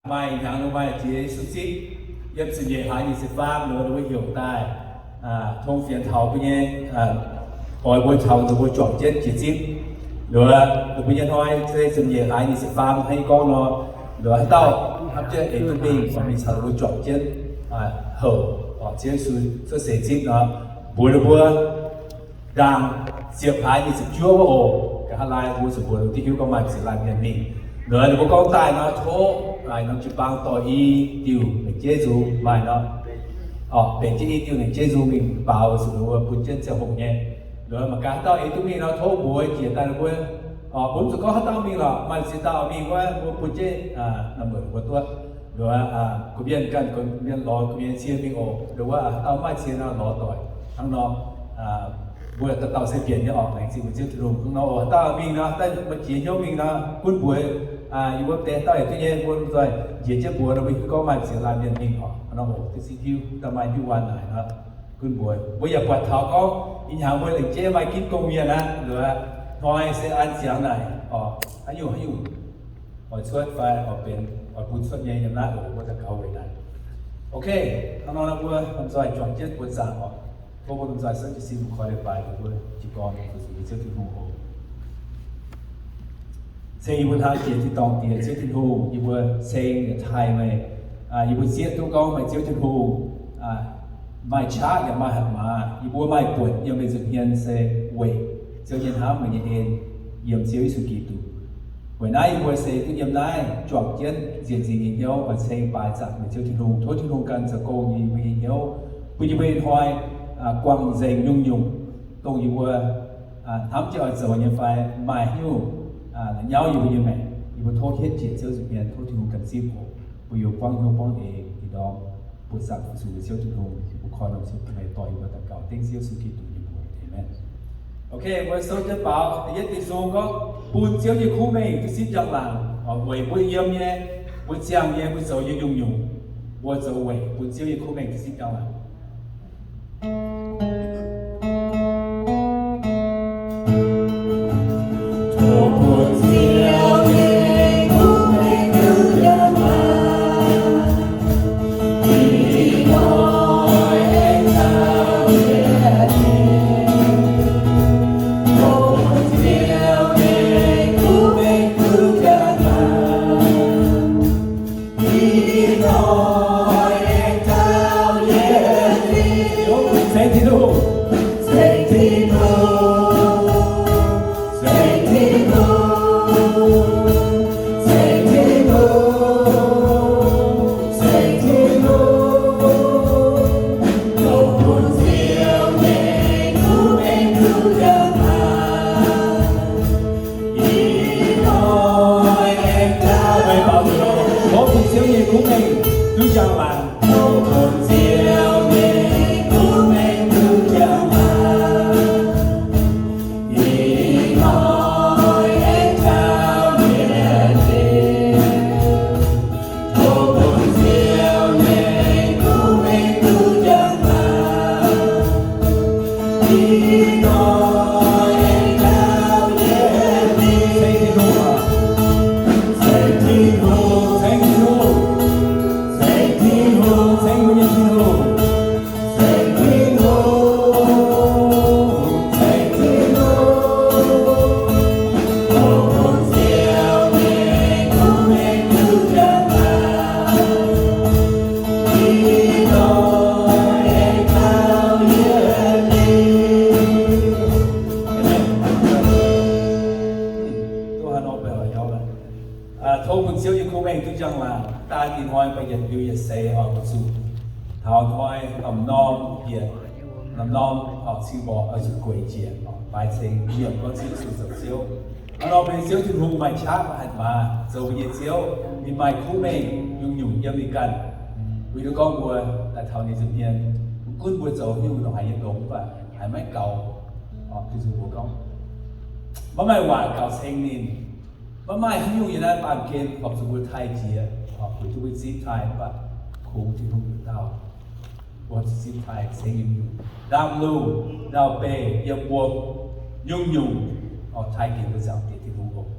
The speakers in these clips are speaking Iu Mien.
Maaih hnyangx ninh mbuo maaih jiex Yesu zipv, yiem ziepc nyeic hlaax nyic ziepc faam ninh mbuo heuc daaih, tong fienx taux mbuo nyei, oix mbuo taux ninh mbuo juangc jienv jiex zipv. Liuz ninh mbuo nyei hnoi se ziepc nyeic hlaax nyic ziepc faam hnangv gorngv nor, liuz haaix dauh hnamv jienv eix duqv mingh, mingh caux ninh mbuo juangc jienv houc Ziouv Yesu cuotv seix zipv nor, mbuox ninh mbuo ndaangc ziepc hlaax nyic ziepc juov wuov oc. Nqa'haav laai mbuo zuqc mbuox ninh mbuo duqv hiuv gorngv maaih ziex laanh mienh mingh. Liuz ninh mbuo gorngv daaih nor, tov norm jiu-baang dorh i diuh lengc jeiv nzung maaih nor, benx jienv i diuh lengc jeiv nzung mingh baaux zuqc ninh mbuo bun jienv ziangh hoc nyei. Liuz mangc gaax haaix dauh eix duqv mingh nor, tov mbuox jiex daaih ninh mbuo. Mbuo mv zuqc gorngv haaix dauh mingh lorqc, maaih ziex dauh mingh wuov, mbuo bun jienv naaiv muonc mbuo duqv. Liuz gorqv-mienh ganh, gorqv-mienh lorz gorqv-mienh cie mingh oc. Liuz wuov haaix dauh mv maaih cie nor lorz doic hnangv nor. Mbuo dauh dauh se bienc nyei orqc, laengz zingh mbuo Ziouv Tin-Hungh hnangv nor oc. Haaix dauh mingh nor, haaix dauh maaih jiex hnyouv mingh nor, gunv mbuox yie mbuo deix dauh yietc duqv nyei, mbuo nzoih njiec jienv mbuox nor, mbuo hiuv gorngv maaih ziex laanh mienh mingh orqc hnangv nor oc. Duqv zipv hiuv daaih maaih hiuv wuonh naaic nor, gunv mbuox. Mbuo yaac buatc taux gorngv ih hnyangx mbuo lengc jeiv maaih ginv gong mienh aqv. Liuz hnoi se an ziangx naaic orqc, haaix nyungc haaix nyungc oix cuotv fai oix benx oix bun cuotv nyei yiem naaiv oc, mbuo daux gaux weic naaic. Ok, hnangv nor mbuo lomh nzoih juangc jienv buoz zaangc oc. Tov mbuo lomh nzoih souv jiez sin mbuo koi leiz-baaix, mbuo jiez gorn fu-sux Ziouv Tin-Hungh oc. Ceng yie mbuo hnangv jiex tin-dorngh Diex, Ziouv Tin-Hungh, yie mbuo ceng yaac taaih meih. Yie mbuo zieqv duqv gorngv meih Ziouv Tin-Hungh maaih qaqv yaac maaih hatc maaz. Yie mbuo maaih buonc yiem meih nza'hmien se weic Ziouv nyei hnamv, meih nyei en, yiem Ziouv Yesu Giduc. Weic naaiv yie mbuo se duqv yiem naaiv juangc jienv nzieqc nzingc nyei hnyouv oix ceng baaix zaangc meih Ziouv Tin-Hungh. Tov Tin-Hungh ganh zoux gong yie mbuo nyei hnyouv, bun yie mbuo ih hnoi guangc nzengc nyungc-nyungc dongh yie mbuo hnamv jienv oix zoux nyei fai maaih haaix nyungc la'nyauv yie mbuo nyei maengc. Yie mbuo tov hietv jiex Ziouv nza'hmien, tov Tin-Hungh ganh zipv oc. Mbuo yiem buangv hnyouv buangv eix ih ndorm buoz-zaangc fu-sux Ziouv Tin-Hungh. Mbuo koi norm ziangh hoc dorh yie mbuo daux gaux dengv Ziouv Yesu Giduc nyei mbuox. Amen. Ok, mbuo souv jienv baaux da'yietv diuh nzung gorngv, bun Ziouv nyei kuv mengh duqv zipv njang-laangc. Weic mbuo yiem nyei, mbuo ziangh nyei, mbuo zoux nyei nyungc-nyungc, mbuo zoux weic bun Ziouv nyei kuv mengh duqv zipv njang-laangc. Tov bun Ziouv nyei kuv mengh duqv njang-laangc. Tov bun Ziouv nyei kuv mengh duqv njang-laangc. Ih hnoi aengx taux yietc liuz. Tov bun Ziouv nyei kuv mengh duqv njang-laangc. Tov bun Ziouv nyei kuv mengh duqv njang-laangc. Daaih ih hnoi mbuo yietc liuz yietc seix oix mbuo zuqc taux hnoi norm-norm yietc, norm-norm cing-mborqc oix zuqc gueic njiec, baaix ceng liemh gorngv Ziouv Yesu zoux Ziouv. Hnangv nor mbuo nyei Ziouv Tin-Hungh maaih qaqv maaih hatc maaz, zoux mbuo nyei Ziouv, ninh maaih kuv mengh nyungc-nyungc yiem ninh ganh. Weic zuqc gorngv mbuo daaih taux ninh nza'hmien, mv gunv mbuo zoux nyungc-nyungc haaix nyungc longx mv baac haiz maiv gaux, oix zuqc mbuox gorngv maiv maaih waac gaux ceng ninh. Maiv maaih haaix nyungc yiem naaiv baamh gen horpc zuqc mbuo taaih jiex, weic zuqc mbuo zipv taaih mv baac kungx Tin-Hungh nduqc dauh. Mbuo zuqc zipv taaih ceng nyungc-nyungc, ndaamv-lungh, ndau-beih, yiem wuom, nyungc-nyungc, taaih ginx mbuo Zaangc Diex Tin-Hungh oc.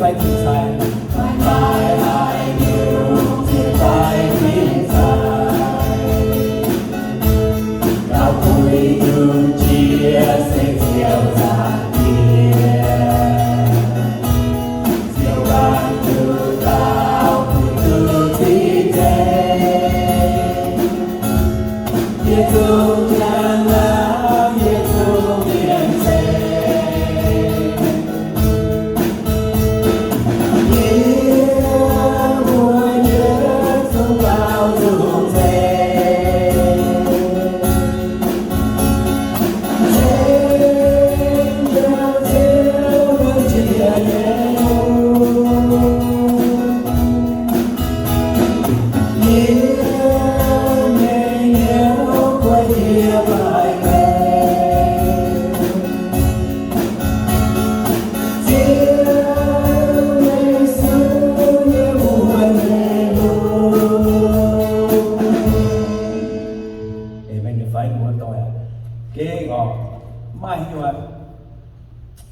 Fai tin-sai, maaih haaix nyungc ziex fai tin-sai, gauh buix nyungc jiex se Ziouv Zaangc Diex. Ziouv ganh duqv dauh bun duqv zipv zeiv, yietc zungv njang-laangc, yietc zungv mienh seix. Yie mbuo yietc zungv baaux nzung zeiv. Ceng Ziouv, Ziouv, Ziouv, yie nyei hnyouv guai yie baaic mengh. Ziouv Yesu, yie mbuo nyei Lungh. Aamen. Nyei fai muoz-doic aac, gengh oc, mv maaih haaix nyungc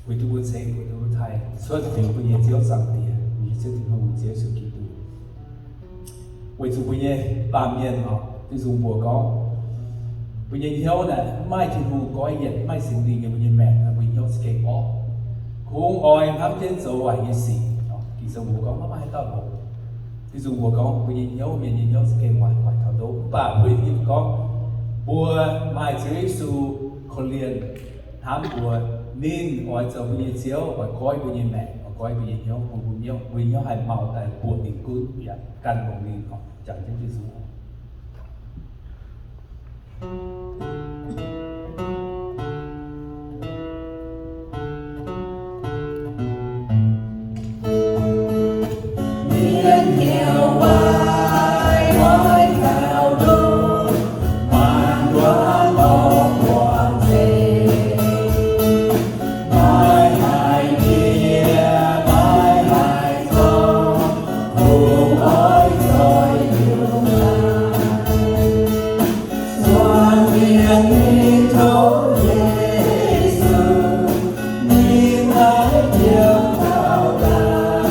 weic zuqc mbuo ceix, weic zuqc mbuo taaih cuotv liuz mbuo nyei Ziouv Zaangc Diex, mbuo nyei Ziouv Tin-Hungh, Ziouv Yesu Giduc. Weic zuqc mbuo nyei baamh mienh oc, Tin-Hungh mbuox gorngv, mbuo nyei hnyouv naaic mv maaih Tin-Hungh goiv yienc, mv maaih Singx Lingh nyei, mbuo nyei maengc, mbuo nyei hnyouv za'gengh orqv. Kungx oix hnamv jienv zoux waaic nyei sic. Ging-Sou mbuox gorngv maiv maaih haaix dauh longx. Tin-Hungh mbuox gorngv mbuo nyei hnyouv, mienh nyei hnyouv za'gengh waaic, waaic taux ndoqv. Mv baac mbuo hiuv duqv gorngv mbuo maaih Ziouv Yesu korv-lienh hnamv mbuo. Ninh oix zoux mbuo nyei Ziouv, oix goiv mbuo nyei maengc, oix goiv mbuo nyei hnyouv, bun mbuo hnyouv, mbuo hnyouv haih maux daaih buoqc ninh gunv, yaac gan longx ninh oc. Jangx jienv Yesu. Mienh hnyouv waaic, waaic taux ndoqv, maanc nduov orv buangh zeiv. Maiv haiz ndie, maiv haiz zorqv, kungx oix zoih yungz daaih. Zuangx mienh mingh tov Yesu, ninh naaiv Ziouv taux daauh.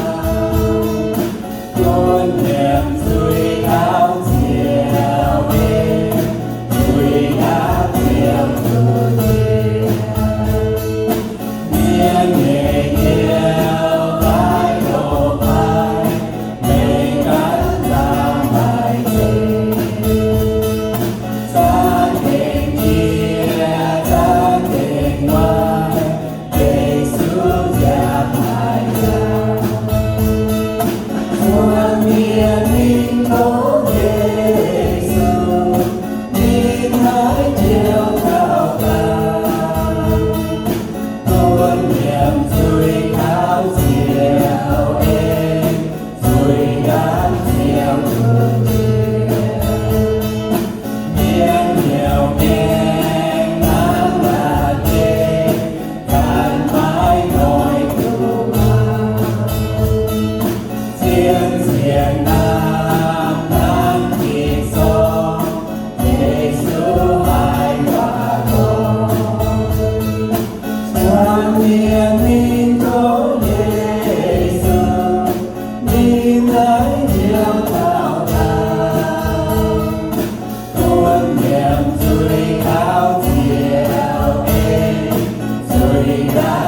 Bun nyiemc zuiz taux nziaauc en, zuiz ndaamv Ziouv zuqc njiec. Mienh nyei hnyouv maiv longc haaix, maiv ganh zaangc haaix zeiv. Zanc dengh jiex, zanc dengh waaic, Yesu nziaamv haic nziaauc. Zuangx mienh mingh tov Yesu, ninh naaiv Ziouv taux daauh. Bun nyiemc zuiz taux nziaauc en, zuiz ndaamv Ziouv zuqc njiec. Mienh hnyouv gaengh hnangv la'bieiv, ganh maiv noic duqv maauh. Zien zienx naamh hnangv gitv sorng, Yesu haiz waac gorngv. Zuangx mienh mingh tov Yesu, ninh naaiv Ziouv taux daauh. Bun nyiemc zuiz taux nziaauc en, zuiz ndaamv